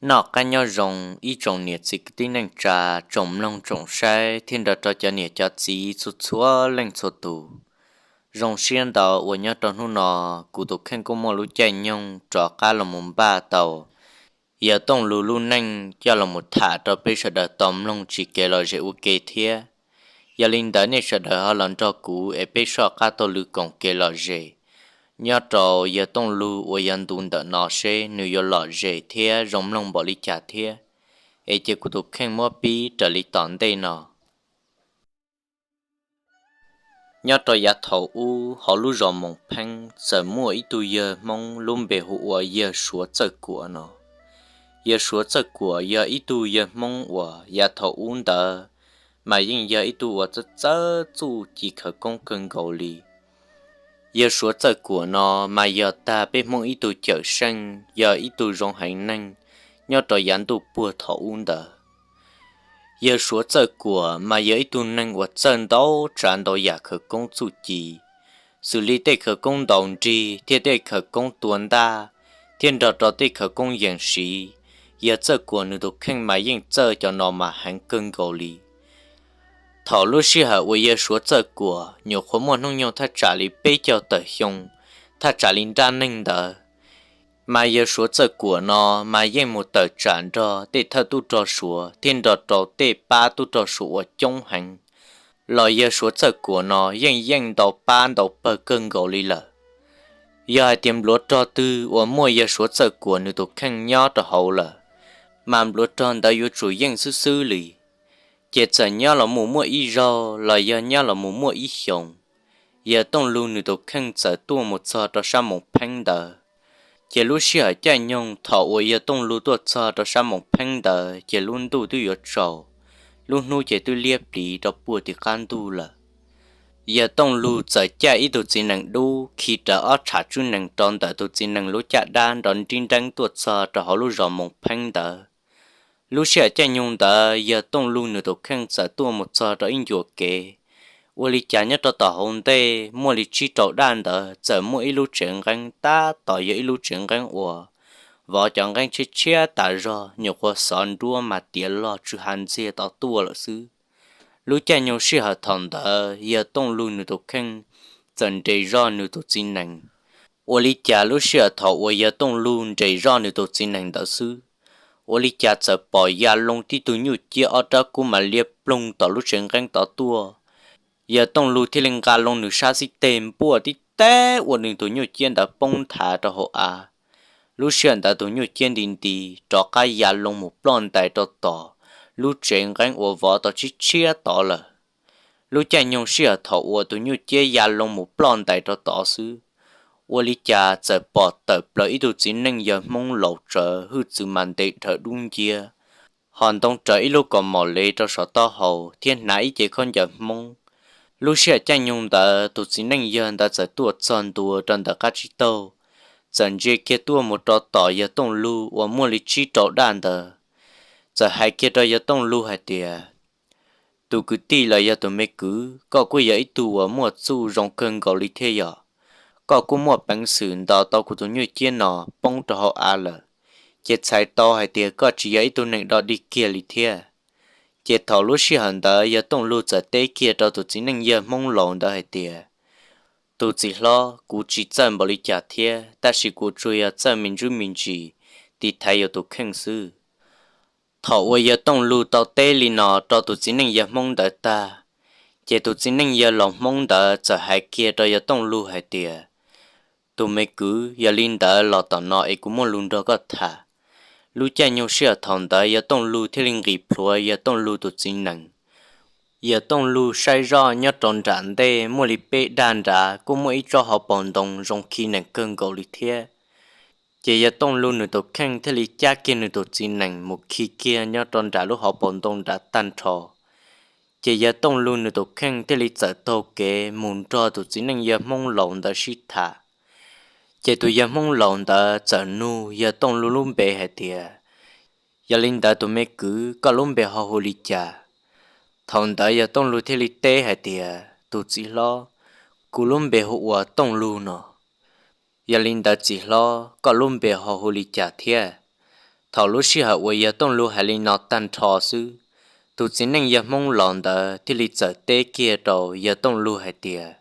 Noj qab nyob zoo ib tsoom niam txiv kwv tij neej tsa, tsoom mloog tsoom saib thiab nrog rau cov niam cov txiv txhua txhua leej txhua tus. Zoo siab ntau uas nyob rau hnub no kuv tus kheej kuj muaj lub caij nyoog rov qab los mus npaj tau Yawg Tooj Lug lub neej coj los mus tham rau peb sawv daws tau mloog tsis kev lom zem ua ke thiab. Yog li ntawd nej sawv daws ho los nrog kuv es peb soj qab taug lw koom kev lom zem nyob rau Yawg Tooj Lug uas yog ntu ntawm no seb nws yuav lom zem thiab zoo mloog npaum li cas thiab. Es cia kuv tus kheej muab pib raws li tom ntej no. Nyob rau yav thaum ub hauv lub zos Moos Pheeb txawm muaj ib tug yawg Hmoob lub npe hu ua yawg Suav Txawj Kuam no. Yawg Suav Txawj Kuam yog ib tug yawg Hmoob uas yav thaum ub ntawd mas yeej yog ib tug uas txawj txawj txuj ci khawv koob kawg nkaus li. Yawg Suav Txawj Kuam no mas yog tag peb Hmoob ib tug cawm seej, yog ib tug zoo heev neeg nyob rau yav ntuj puag thaum ub ntawd. Yawg Suav Txawj Kuam mas yog ib tug neeg uas txawj ntau tsav ntau yam khawv koob txuj ci, xws li tej khawv koob ntaus nrig thiab tej khawv koob tua ntaj, thiab nrog rau tej khawv koob yees siv. Yawg Txawj Kuam nws tus kheej mas yeej txawj cov no mas heev kawg nkaus li. Thaum lub sij hawm uas Yawg Suav Txawj Kuam nyuam qhuav muaj hnub nyoog thaj tsam li peb caug tawm xyoo, thaj tsam li nrab neeg ntawd, mas Yawg Suav Txawj Kuam no mas yeej mus tawm tsam nrog tej thawj tub rog Suav thiab nrog rau tej pab tub rog Suav uas coob heev, los Yawg Suav Txawj Kuam no yeej yeej ntau pab ntau pawg kawg nkaus li lawm. Yog hais tias npluav rog twg uas muaj Yawg Suav Txawj Kuam nws tus kheej nyob rau hauv lawm, mas npluav rog ntawd yuav tsum yeej xwb xwb li. Ces txawm nyob los mus muaj ib zaug los yog nyob los mus muaj ib xyoos, Yawg Tooj Lug nws tus kheej txawm tuaj mus txog rau sab Moos Pheeb ntawd. Ces lub sij hawm caij nyoog thaum uas Yawg Tooj Lug tuaj txog rau sab Moos Pheeb ntawd ces lub ntuj twb yuav tsaus, lub hnub ces twb liab pliv rau puag tim qab ntuj lawm. Yawg Tooj Lug txawm caij ib tug txiv nees dub khi rawv ob tsham tswb nees rau ntawm tus txiv nees lub caj dab nrov nrib nreeb tuaj txog rau hauv lub zos Moos Pheeb ntawd. Lub sij hawm caij nyoog ntawd Yawg Tooj Lug nws tus kheej txawm tuaj mus txog rau ib ncua kev. Ua li cas nyob rau tom hauv ntej muaj li tsib rau daj ntawd txawm muaj ib lub tsev nqeeb tab tom yog ib lub tsev nqeeb uas vov cov nqeeb tshiab tshiab tas zog, nyuam qhuav xov nruab mas tiav log tsw ha ntxiag tod tuaj lawm xwb. Lub caij nyoog sij hawm thaum ntawd Yawg Tooj Lug nws tus kheej txawm nres zoj nws tus txiv nees. Ua li cas lub sij hawm thaum uas Yawg Tooj Lug nres zoj nws tus txiv nees ntawd xwb, ua li cas txawm pom ya loo tib tug nyuj ciab ob rab kub mas liab ploog tom lub tsev nqeeb tod tuaj. Yawg Tooj Lug thiaj li nqa loo nws sab xib teg npuaj tib teg ua nws tus nyuj ciab ntawd poob nthav rau hauv av. Lub sij hawm ntawd tus nyuj ciab nti nti rov qab ya loo mus ploj ntais rau tom lub tsev nqeeb uas vov tau tshiab tshiab tod lawm. Lub caij nyoog sij hawm thaum uas tus nyuj ciab ya loo mus ploj ntais rau tod xwb, ua li cas txawm pom tawm plaws ib tug txiv neej yawg Hmoob laus tsawv hwj txwv mas ntev dhawv dub nciab, ho ntoo rawv ib lub kaus mom lev rau saum taub hau thiab hnav ib cev khaub ncaws Hmoob. Lub sij hawm caij nyoog ntawd tus txiv neej yawg ntawd txawm tuaj txog ntua rau ntawm qab tsib taug, txawm ntsia kiag tuaj mus rau tom Yawg Tooj Lug uas muaj li tsib rau daj ntawd, txawm hais kiag rau Yawg Tooj Lug hais tias, Tus kwv tij los yog tus me kwv, koj kuj yog ib tug uas muaj txuj zoo kawg nkaus li thiab yom. Koj kuj muaj peev xwm ntaus tau kuv tus nyuj ciab no poob rau hauv av lawm, ces txhais tau hais tias koj tsis yog ib tug neeg dog dig kiag li thiab. Ces thaum lub sij hawm ntawd Yawg Tooj Lug txawm teb kiag rau tus txiv neej yawg Hmoob laus ntawd hais tias, Tus txiv hlob, kuv tsis txawj npaum li cas thiab, tab sis kuv tsuas yog txawj me ntsuj me ntsis tiv thaiv yus tus kheej xwb. Thaum uas Yawg Tooj Lug tau teb li no rau tus txiv neej yawg Hmoob ntawd tag, ces tus txiv neej yawg laus Hmoob ntawd txawm hais kiag rau Yawg Tooj Lug hais tias, Tus me kwv, yog li ntawd los tom no es kuv muaj lus nrog koj tham. Lub caij nyoog sij hawm thaum ntawd Yawg Tooj Lug thiaj li nqis plhuav Yawg Tooj Lug tus txiv nees. Yawg Tooj Lug saib zoj nyob rau nram ntej muaj li peb daj nrad kuj muaj ib tsob hauv paus ntoo zoo khi nees kawg nkaus li thiab. Ces Yawg Tooj Lug nws tus kheej thiaj li cab kiag nws tus txiv nees mus khi kiag nyob rau nram lub hauv paus ntoo nrad tag nrho. Ces Yawg Tooj Lug nws tus kheej thiaj li txawm taug kev mus nrog tus txiv neej yawg Hmoob laus ntawd sib tham. Ces tus yawg Hmoob laus ntawd txawm nug Yawg Tooj Lug lub npe hais tias, Yog li ntawd tus me kwv, koj lub npe ho hu li cas? Thaum ntawd Yawg Tooj Lug thiaj li teb hais tias, Tus txiv hlob, kuv lub npe hu ua Tooj Lug no. Yog li ntawd txiv hlob, koj lub npe ho hu li cas thiab? Thaum lub sij hawm uas yawg Tooj Lug hais li no tag nrho xwb, tus txiv neej yawg Hmoob laus ntawd thiaj li txawm teb kiag rau yawg Tooj Lug hais tias,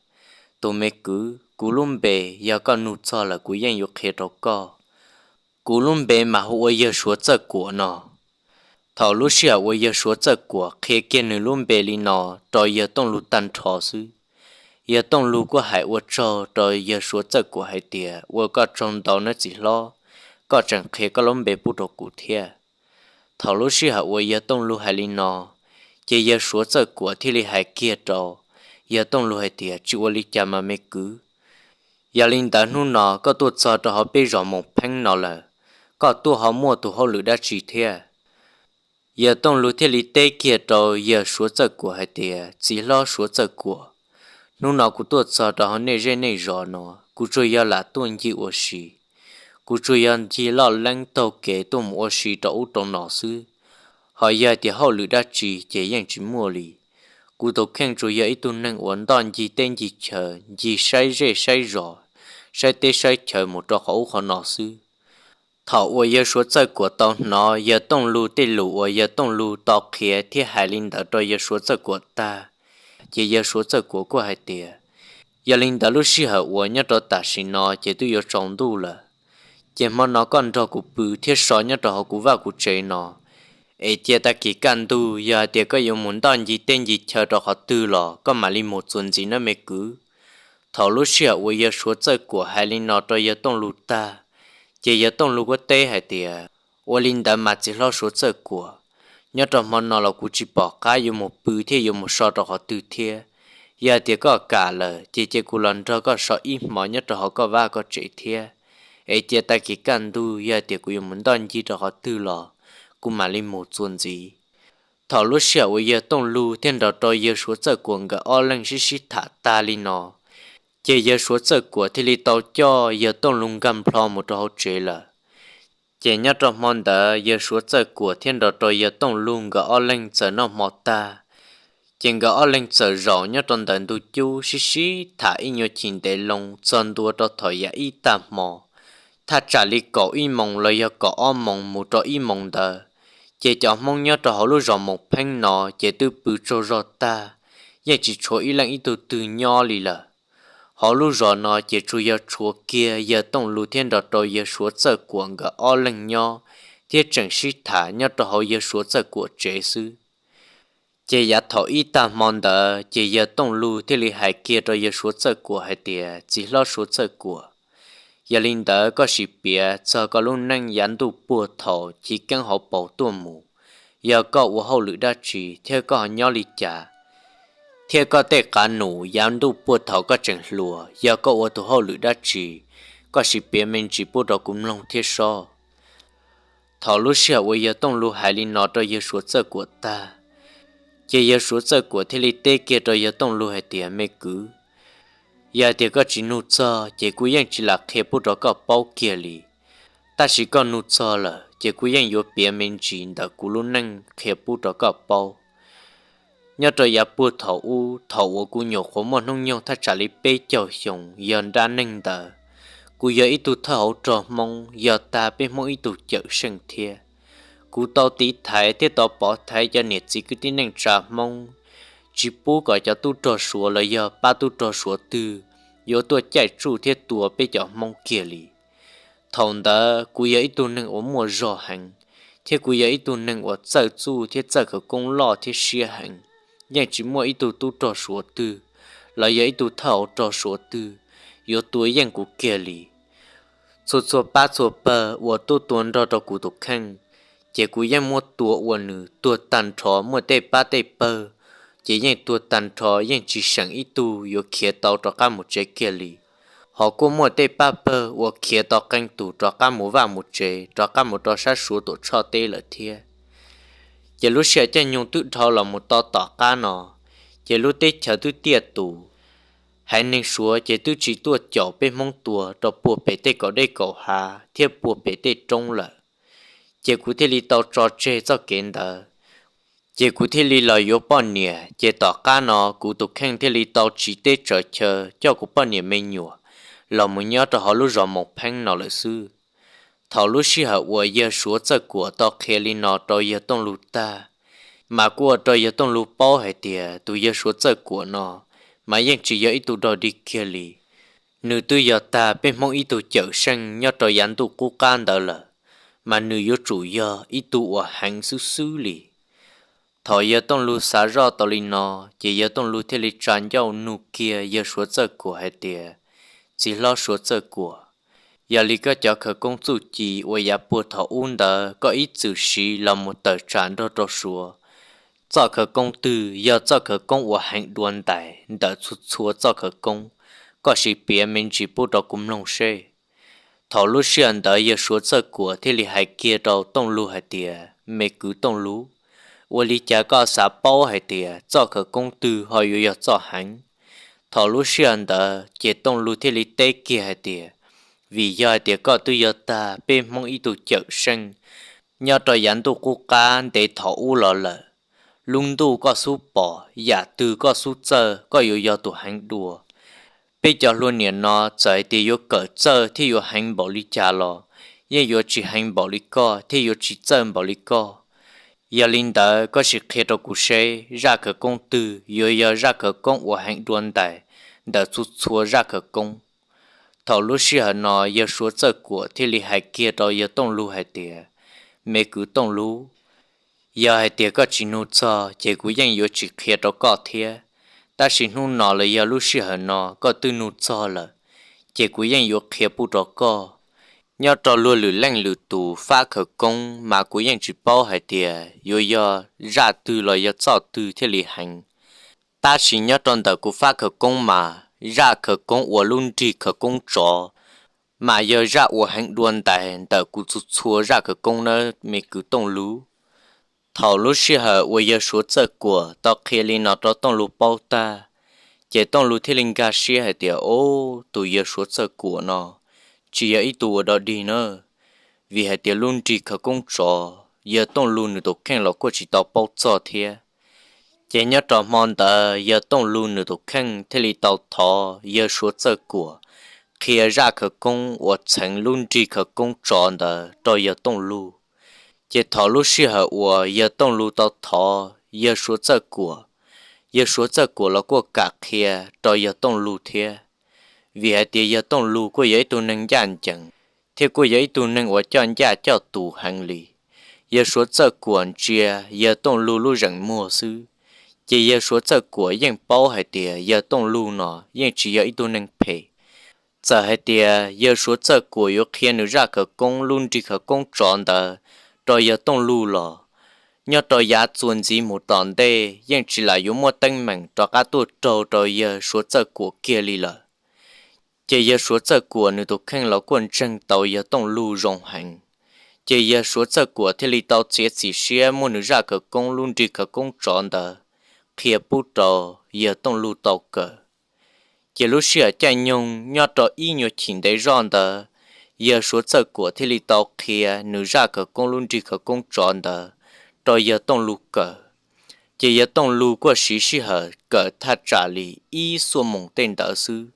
tus me kwv, kuv lub npe yog koj nug txog lawm kuv yeej yuav qhia rau koj. Kuv lub npe mas hu ua yawg Suav Txawj Kuam no. Thaum lub sij hawm uas yawg Suav Txawj Kuam qhia kiag nws lub npe li no rau yawg Tooj Lug tag nrho xwb, yawg Tooj Lug kuj hais ua tsaug rau yawg Suav Txawj Kuam hais tias, ua koj tsaug ntau nawb txiv hlob, koj tseem qhia koj lub npe pub rau kuv thiab. Thaum lub sij hawm uas yawg Tooj Lug hais li no, ces yawg Suav Txawj Kuam thiaj li hais kiag rau yawg Tooj Lug hais tias, tsis ua li cas mas me kwv, yog li ntawd hnub no koj tuaj txog rau hauv peb zos Moos Pheeb no lawm, koj tuaj ho muaj tus hauj lwm dab tsi thiab? Yawg Tooj Lug thiaj li teb kiag rau yawg Suav Txawj Kuam hais tias, txiv hlob Suav Txawj Kuam, hnub no kuv tuaj txog rau hauv nej zej nej zos no, kuv tsuas yog lam tuaj ncig ua si. Kuv tsuas yog ncig loj leeb taug kev tuaj mus ua si rau ub rau no xwb, ho yog tias hauj lwm dab tsi ces yeej tsis muaj li. Kuv tus kheej tsuas yog ib tug neeg uas ntoj ncig teb ncig chaw, ncig saib zej saib zos, saib teb saib chaw mus rau qhov ub qhov no xwb. Thaum uas yawg Suav Txawj Kuam tau hnov yawg Tooj Lug tej lus uas yawg Tooj Lug tau qhia thiab hais li ntawd rau yawg Suav Txawj Kuam tag, ces yawg Suav Txawj Kuam kuj hais tias, yog li ntawd lub sij hawm uas nyob rau tam sim no ces twb yuav tsaus ntuj lawm, ces hmo no koj nrog kuv pw thiab so nyob rau hauv kuv vaj kuv tsev no, es cia tag kis kaj ntug yog hais tias koj yuav mus ntoj ncig teb ncig chaw rau qhov twg los koj mam li mus txuas ntxiv nawb me kwv. Thaum lub sij hawm uas yawg Suav Txawj Kuam hais li no rau yawg Tooj Lug tag, ces yawg Tooj Lug kuj teb hais tias, ua li ntawd mas txiv hlob Suav Txawj Kuam, nyob rau hmo no los kuv tsis pom qab yuav mus pw thiab yuav mus so rau qhov twg thiab. Yog hais tias koj kam lawm ces cia kuv los nrog koj so ib hmo nyob rau hauv koj vaj koj tsev thiab, es cia tag kis kaj ntug yog hais tias kuv yuav mus ntoj ncig rau qhov twg los kuv mam li mus txuas ntxiv. Thaum lub sij hawm uas yawg Tooj Lug thiaj nrog rau yawg Suav Txawj Kuam nkawd ob leeg sib sib tham tag li no, ces yawg Suav Txawj Kuam thiaj li tau coj yawg Tooj Lug nkag nplho mus rau hauv tsev lawm. Ces nyob rau hmo ntawd yawg Suav Txawj Kuam thiaj nrog rau yawg Tooj Lug nkawd ob leeg txawm noj hmo tag, ces nkawd ob leeg txawm zaum nyob rau ntawm ntug cub sib sib tham ib nyuag chim ntev loo txog ntua rau thaum yav ib tag hmo, thaj tsam li kaum ib moos los yog kaum ob moos mus rau ib moos ntawd, ces cov Hmoob nyob rau hauv lub zos Moos Pheeb no ces twb pw tsaug zog tag, yeej tsis tshuav ib leej ib tug twg nyob li lawm. Hauv lub zos no ces tsuas yog tshuav kiag yawg Tooj Lug thiab nrog rau yawg Suav Txawj Kuam nkawd ob leeg nyob, thiab tseem sib tham nyob rau hauv yawg Suav Txawj Kuam tsev xwb. Ces yav thaum ib tag hmo ntawd ces yawg Tooj Lug thiaj li hais kiag rau yawg Suav Txawj Kuam hais tias, txiv hlob Suav Txawj Kuam, yog li ntawd koj sim piav txog koj lub neej yav ntuj puag thaum chiv keeb hauv paus tuaj mus, yog koj ua hauj lwm dab tsi thiab koj ho nyob li cas, thiab koj tej qav num yav ntuj puag thaum koj tseem hluas yog koj ua tus hauj lwm dab tsi, koj sim piav me ntsis pub rau kuv mloog thiab sob. Thaum lub sij hawm uas yawg Tooj Lug hais li no rau yawg Suav Txawj Kuam tag, ces yawg Suav Txawj Kuam thiaj li teb kiag rau yawg Tooj Lug hais tias, me kwv, yog hais tias koj tsis nug txog ces kuv yeej tsis lam qhia pub rau koj paub kiag li. Tab sis koj nug txog lawm ces kuv yeej yuav piav me ntsis ntawm kuv lub neej qhia pub rau koj paub. Nyob rau yav puag thaum ub, thaum uas kuv nyuam qhuav muaj hnub nyoog thaj tsam li peb caug xyoo, yog nrab neeg ntawd, kuv yog ib tug thawj hauv rog Hmoob, yog tag peb Hmoob ib tug cawm seej thiab. Kuv tau tiv thaiv thiab tau pov thaiv cov niam txiv kwv tij neej tsa Hmoob, tsis pub kom cov tub rog Suav los yog pab tub rog Suav twg yuav tuaj caij tsuj thiab tua peb cov Hmoob kiag li. Thaum ntawd kuv yog ib tug neeg uas muaj zog heev, thiab kuv yog ib tug neeg uas txawj txuj thiab txawj khawv koob loj thiab siab heev, yeej tsis muaj ib tug tub rog Suav twg los yog ib tug thawj hauv rog Suav twg yuav tua yeej kuv kiag li. Txhua txhua pab txhua pawg uas tuaj tua nrog rau kuv tus kheej, ces kuv yeej muab tua ua nws tuag tag nrho, muaj tej pab tej pawg ces yeej tuag tag nrho, yeej tsis seem ib tug yuav khiav tau rov qab mus tsev kiag li. Ho kuj muaj tej pab pawg uas khiav tau qee tus rov qab mus vaj mus tsev, rov qab mus rau sab Suav Tuam Tshoj teb lawm thiab. Ces lub sij hawm caij nyoog twb dhau los mus tau tom qab no, ces lub teb chaws twb tiaj tus, haiv neeg Suav ces twb tsis tuaj caum peb Hmoob tua rau puag pem tej kaum dej kaum hav thiab puag pem tej roob lawm. Ces kuv thiaj li tau tso tseg txoj kev ntawd, ces kuv thiaj li los yuav poj niam, ces tom qab no kuv tus kheej thiaj li tau tsiv teb tsaws chaw coj kuv poj niam me nyuam los mus nyob rau hauv lub zos Moos Pheeb no lawm xwb. Thaum lub sij hawm uas yawg Suav Txawj Kuam tau qhia li no rau yawg Tooj Lug tag, mas kuj ua rau yawg Tooj Lug paub hais tias tus yawg Suav Txawj Kuam no mas yeej tsis yog ib tug dog dig kiag li. Nws twb yog tag peb Hmoob ib tug cawm seej nyob rau yav ntuj qub qab ntawd lawm, mas nws yuav tsum yog ib tug uas heev xwb xwb li. Thaum yawg Tooj Lug xav zoj tau li no, ces yawg Tooj Lug thiaj li tsa ncauj nug kiag yawg Suav Txawj Kuam hais tias, Txiv hlob Suav Txawj Kuam, yog li koj cov khawv koob txuj ci uas yav puag thaum ub ntawd koj ib txwm siv los mus tawm tsam nrog rau Suav, txoj khawv koob twg yog txoj khawv koob uas heev dua ntais ntawm txhua txhua txoj khawv koob? Koj sim piav me ntsis pub rau kuv mloog seb. Thaum lub sij hawm ntawd yawg Suav Txawj Kuam thiaj li hais kiag rau Tooj Lug hais tias, Me kwv Tooj Lug, ua li cas koj xav paub hais tias txoj khawv koob twg ho yuav yog txoj heev? Thaum lub sij hawm ntawd ces Tooj Lug thiaj li teb kiag hais tias, Vim yog hais tias koj twb yog tag peb Hmoob ib tug cawm seej nyob rau yav ntuj qub qab ntev thaum ub los lawm. Lub ntuj koj xub pom, yam twg koj xub txawj, koj yuav yog tus heev dua. Peb cov hlua niam no txawm hais tias yuav kawm txawj thiab yuav heev npaum li cas los yeej yuav tsis heev npaum li koj thiab yuav tsis txawj npaum li koj. Yog li ntawd koj sim qhia rau kuv seb zaj khawv koob twg yuav yog zaj khawv koob uas heev dua ntais ntawm txhua txhua zaj khawv koob? Thaum lub sij hawm no yawg Suav Txawj Kuam thiaj li hais kiag rau yawg Tooj Lug hais tias, Me kwv Tooj Lug, yog hais tias koj tsis nug txog ces kuv yeej yuav tsis qhia rau koj thiab. Tab sis hnub no los yog lub sij hawm no koj twb nug txog lawm, ces kuv yeej yuav qhia pub rau koj. Nyob rau luag lwm leej lwm tus fab khawv koob mas kuv yeej tsis paub hais tias yuav yog zaj twg los yog txoj twg thiaj li heev. Tab sis nyob rau ntawm kuv fab khawv koob mas zaj khawv koob uas lub nrig khawv koob tsov mas yog zaj uas heev dua ntais ntawm kuv txhua txhua zaj khawv koob nawb me kwv Tooj Lug. Thaum lub sij hawm uas yawg Suav Txawj Kuam tau qhia li no rau Tooj Lug paub tag, ces Tooj Lug thiaj li nkag siab hais tias, Ob, tus yawg Suav Txawj Kuam no tsis yog ib tug uas dog dig na, vim hais tias lub nrig khawv koob tsov yawg Tooj Lug nws tus kheej los kuj tsis tau paub txog thiab. Ces nyob rau hmo ntawd yawg Tooj Lug nws tus kheej thiaj li tau thov yawg Suav Txawj Kuam qhia zaj khawv koob uas txheev lub nrig khawv koob tsov ntawd rau yawg Tooj Lug. Ces thaum lub sij hawm uas yawg Tooj Lug tau thov yawg Suav Txawj Kuam, yawg Suav Txawj Kuam los kuj kam qhia rau yawg Tooj Lug thiab, vim hais tias yawg Tooj Lug kuj yog ib tug neeg ncaj ncees thiab kuj yog ib tug neeg uas coj ncaj coj tus heev li. Yawg Suav Txawj Kuam ntsia yawg Tooj Lug lub zeem muag xwb, ces yawg Suav Txawj Kuam yeej paub hais tias yawg Tooj Lug no yeej tsis yog ib tug neeg phem. Txawm hais tias yawg Suav Txawj Kuam yuav qhia nws zaj khawv koob lub nrig khawv koob tsov ntawd rau yawg Tooj Lug los, nyob rau yav txuas ntxiv mus tom ntej yeej tsis lam yuav muaj teeb meem rov qab tuaj raug rau yawg Suav Txawj Kuam kiag li lawm. Ces yawg Suav Txawj Kuam nws tus kheej los kuj ntseeg tau yawg Tooj Lug zoo heev. Ces yawg Suav Txawj Kuam thiaj li tau txiav txim siab muab nws zaj khawv koob lub nrig khawv koob tsov ntawd qhia pub rau yawg Tooj Lug tau kawm. Ces lub sij hawm caij nyoog nyob rau ib nyuag chim ntev zoj ntawd, yawg Suav Txawj Kuam thiaj li tau qhia nws zaj khawv koob lub nrig khawv koob tsov ntawd rau yawg Tooj Lug kawm. Ces yawg Tooj Lug kuj siv sij hawm kawm thaj tsam li ib xuab moos tej ntawd xwb.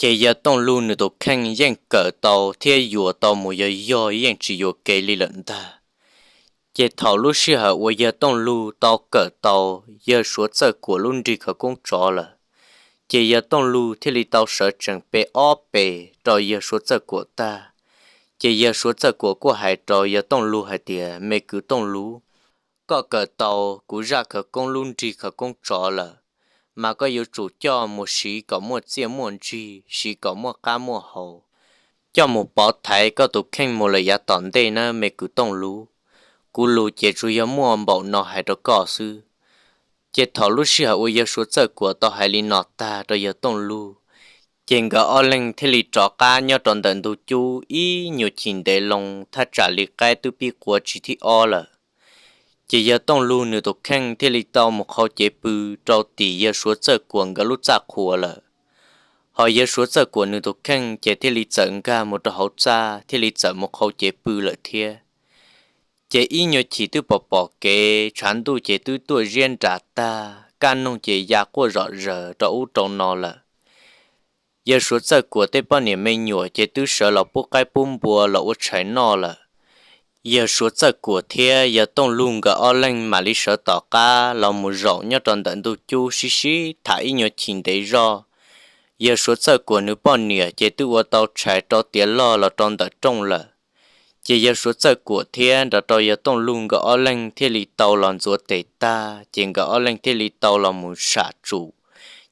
Ces yawg Tooj Lug nws tus kheej yeej kawm tau thiab yuam tau mus yog yog yeej tsis yuam kev li lawm ntag. Ces thaum lub sij hawm uas yawg Tooj Lug tau kawm tau yawg Suav Txawj Kuam lub nrig khawv koob tsov lawm, ces yawg Tooj Lug thiaj li tau sawv tsees pe ob pes rau yawg Suav Txawj Kuam tag. Ces yawg Suav Txawj Kuam kuj hais rau yawg Tooj Lug hais tias, Me kwv Tooj Lug, koj kawm tau kuv zaj khawv koob lub nrig khawv koob tsov lawm, mas koj yuav tsum coj mus siv kom muaj txiaj muaj ntsig, siv kom muaj qab muaj hau, coj mus pov thaiv koj tus kheej mus lawm yav tom ntej nawb me kwv Tooj Lug. Kuv lus ces tsuas yog muaj npaum no hais rau koj xwb. Ces thaum lub sij hawm uas yawg Suav Txawj Kuam tau hais li no tag rau yawg Tooj Lug, ces nkawd ob leeg thiaj li rov qab nyob rau ntawm ntug cub ib nyuag chim ntev loo thaj tsam li qaib twb pib qua tsis thib ob lawm. Ces yawg Tooj Lug nws tus kheej thiaj li tau mus qhau cev pw rau tim yawg Suav Txawj Kuam nkawd lub txaj qhua lawm. Ho yawg Suav Txawj Kuam nws tus kheej ces thiaj li txawm nkag mus rau hauv txaj thiaj li txawm mus qhau cev pw lawm thiab. Ces ib nyuag chim twb pom pom kev tshav ntuj ces twb tuaj ziab nram tag, kaj noog ces ya quaj zom zaws rau ub rau no lawm. Yawg Suav Txawj Kuam tej poj niam me nyuam ces twb sawv los pub qaib pub npua los ua tshais noj lawm. Yawg Suav Txawj Kuam thiab yawg Tooj Lug nkawd ob leeg mam li sawv tom qab los mus zaum nyob rau ntawm ntug cub sib sib tham ib nyuag chim ntev zog. Yawg Suav Txawj Kuam nws poj niam ces twb ua tau tshais rau tiav log los rau ntawm rooj lawm. Ces yawg Suav Txawj Kuam thiab nrog rau yawg Tooj Lug nkawd ob leeg thiaj li tau los ntxuav tes tag, ces nkawd ob leeg thiaj li tau los mus sam tsum.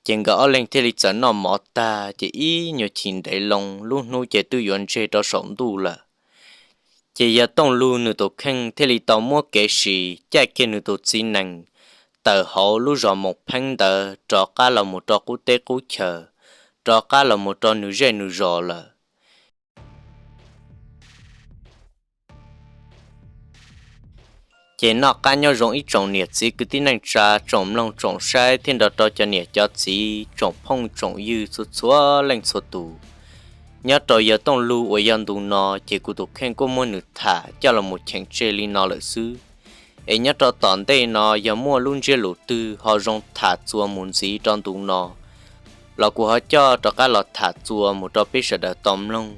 Ces nkawd ob leeg thiaj li txawm noj mov tag, ces ib nyuag chim ntev loo lub hnub ces twb yuav ntseg rau saum ntuj lawm. Ces yawg Tooj Lug nws tus kheej thiaj li tau muab kev sis caij kiag nws tus txiv nees tawm hauv lub zos Moos Pheeb ntawd rov qab los mus rau qub teb qub chaw, rov qab los mus rau nws zej nws zos lawm. Ces noj qab nyob zoo ib tsoom niam txiv kwv tij neej tsa, tsoom mloog tsoom saib thiab nrog rau cov niam cov txiv, tsoom phooj tsoom ywg txhua txhua leej txhua tus. Nyob rau yawg Tooj Lug uas yog ntu no ces kuv tus kheej kuj muab nws tham coj los mus cheem tseg li no lawm xwb. Es nyob rau tom ntej no yog muaj lub ntsiab lus twg ho zoo tham txuas mus ntxiv rau ntu no los kuv ho coj rov qab los tham txuas mus rau peb sawv daws tau mloog.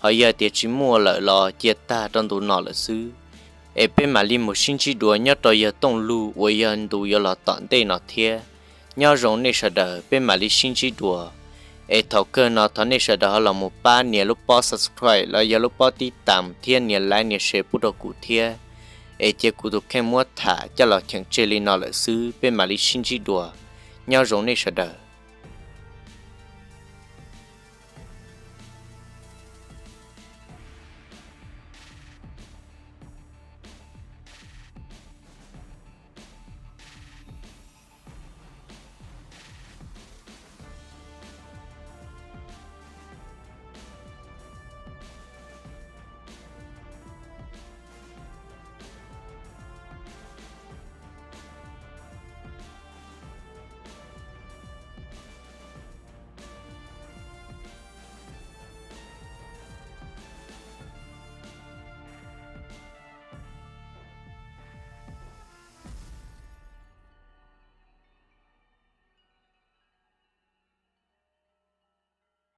Ho yog tias tsis muaj lawm los cia tag rau ntu no lawm xwb. Es peb mam li mus sib ntsib dua nyob rau yawg Tooj Lug uas yog ntu yuav los tom ntej no thiab. Nyob zoo nej sawv daws, peb mam li sib ntsib dua. Es thaum kawg no thov nej sawv daws ho los mus pab nias lub pob subscribe los yog lub pob tib tam thiab nias like nias share pub rau kuv thiab. Es cia kuv tus kheej muab tham coj los cheem tseg li no lawm xwb, peb mam li sib ntsib dua. Nyob zoo nej sawv daws.